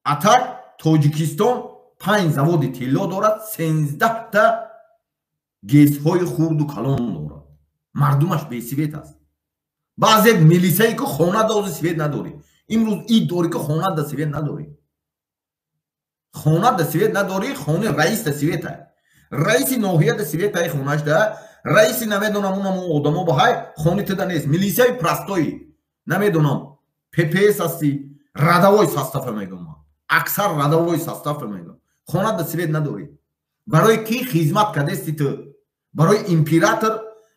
А так Тоҷикистон 5 заводи тилло дорад, 13та ГЭСҳои хурду калон дорад. Мардумаш бесвет аст. Баъзе милисае ки хона дози свет надорӣ. Имрӯз ид дорӣ ки хона да свет надорӣ. Хона да свет надорӣ, хони раис да свет ай. Раиси ноҳия да свет ай хонаш да, раиси намедонам унам одамо ба ҳай, хони туда нест. Милисияи простой. Намедонам ППС ҳастӣ, рядовой состав мегӯям ман. Аксар рядовой состав мегӯям. Хона да свет надорӣ. Барои ки хизмат кардести ту? Барои император,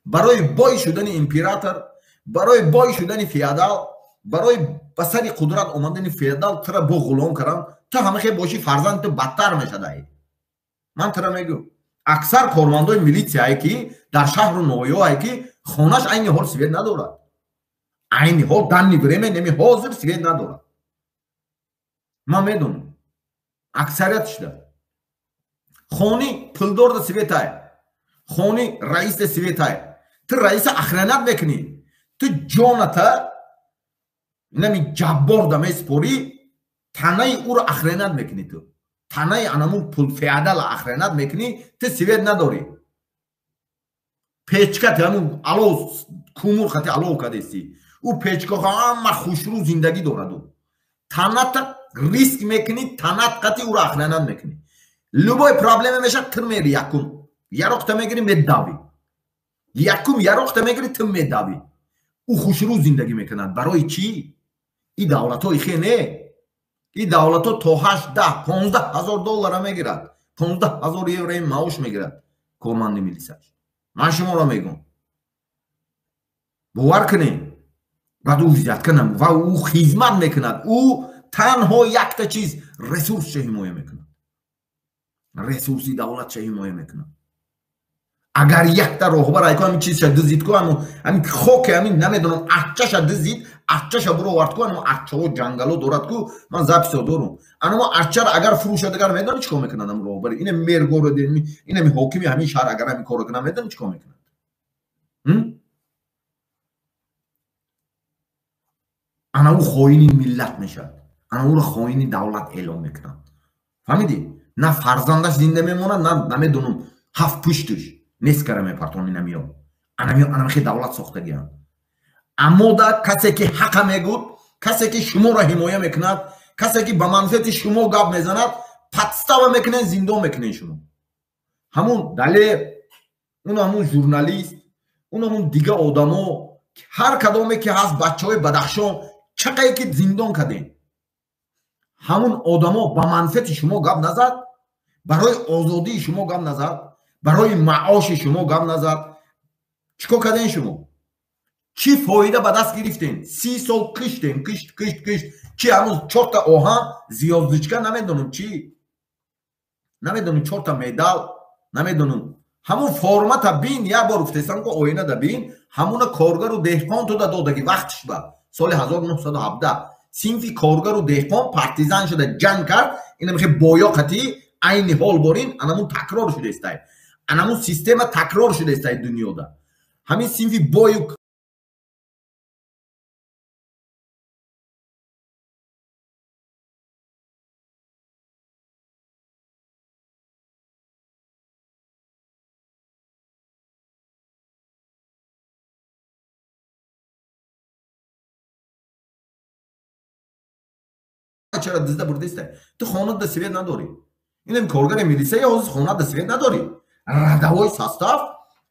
барои бой шудани император, барои бой шудани феодал, барои ба сари қудрат омадани феодал тура бо ғулом кардам. Ту ҳамахе бошӣ, фарзанд ту бадтар мешадай. Ман тура мегӯям, аксар кормандои милитсияе ки дар шаҳру ноҳияҳое ки хонаш айни ҳол свет надорад, айни ҳол данный время неми ҳозир свет надорад. Ман медонам аксарият шуда. Хони пулдорда светай, хони раисда светай. Ту раиса охранять мекунӣ, ту ҷоната нами ҷабборда месупорӣ, танаи ӯро охранять мекунӣ, ту танаи анамун пул феодала охранять мекунӣ, ту свет надорӣ. Печка ти ҳамун алов кумур хати алов кадестӣ, ӯ печкаҳо ҳама хушрӯ зиндагӣ дораду. Таната риск мекунӣ, танат қати ӯро охранять мекунӣ. Любой проблема мешавад, ту мери якум яроқта мегирӣ, медавӣ. Якум яроқта мегирӣ, ту медавӣ. Ӯ хушрӯ зиндагӣ мекунад. Барои чӣ? И давлатҳои хе не, и давлатҳо то 8, 10, 15 ҳазор доллара мегирад, 15 ҳазор еврои маош мегирад корманди милисаш. Ман шуморо мегӯм, бовар кунед. Баъд ӯ взятка нам ва ӯ хизмат мекунад. Ӯ танҳо якта чиз ресурсша ҳимоя мекунад, ресурси давлатша ҳимоя мекунад. Агар якта роҳбар айку ҳамин чизша дизид ку, ҳамин хоке ҳамин намедонам арчаша дизид, арчаша буровард ку, анмо арчаҳо ҷангало дорад ку, ман записо дорум. Анмо арчаро агар фурӯшад, агар медонӣ чӣ кор мекунад ам роҳбари? Инами мергоро, инами ҳокими ҳамин шаҳр агар ҳамин корро кунад, медонӣ чӣ кор мекунад? Ана ӯ хоини миллат мешавад, ана ӯро хоини давлат эълон мекунад. Фаҳмидӣ? На фарзандаш зинда мемонад, на намедонам ҳафт пуштуш нест кара мепартон. Инамиё анамиё анамихе давлат сохтагианд. Аммо да касе ки ҳақа мегӯд, касе ки шуморо ҳимоя мекунад, касе ки ба манфиати шумо гап мезанад, подстава мекунен, зиндон мекунен шумо. Ҳамун Далер, он ҳамун журналист, он ҳамун дига одамо, ҳар кадоме ки ҳаст бачаҳои Бадахшон, чақае ки зиндон кардем, ҳамун одамо ба манфиати шумо гап назад, барои озодии шумо гап назад, барои маоши шумо гап назад. Чӣ кор кардем шумо? Чӣ фоида ба даст гирифтем? 30 сол киштем, кишт, кишт, кишт. Чӣ ҳанӯз чорта оҳан, звёздочка, намедонам чӣ, намедонам чорта медал, намедонам. Ҳамун формата бин, як бор гуфтестам ку оина да бин, ҳамуна коргару деҳқон туда додаги вақтиш ба соли 1917 синфи коргару деҳқон партизан шуда ҷанг кард. Ина мехе боёқати айни ҳол борин анамун такрор шудаистай, анамун система такрор шудаистай дунёда. Ҳамин синфи бою чара дизда бурдистай. Ту хонада свет надорӣ. Инам коргари милисия ҳозир хонада свет надорӣ. Рядовой состав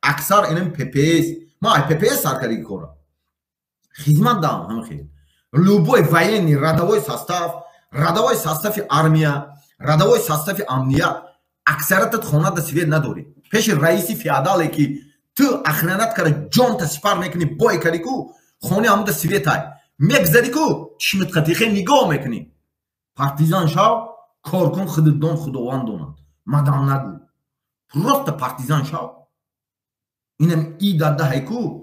аксар инам ППС. Ма ай ППС сар карди кора. Хизмат дам ҳама хел. Любой военный рядовой состав, рядовой состави армия, рядовой состави амният аксариятат хонада свет надорӣ. Пеши раиси феодале ки ту охранять кара ҷонта сипар мекунӣ, бой карди ку, хони ҳамуда свет ай. Мегзари ку, чишмит қатихе нигоҳ мекунӣ. Партизан шав, кор кун, худат дон, худованд донад. Мадам нагӯ. Просто партизан шав. Инам и дада ҳайку.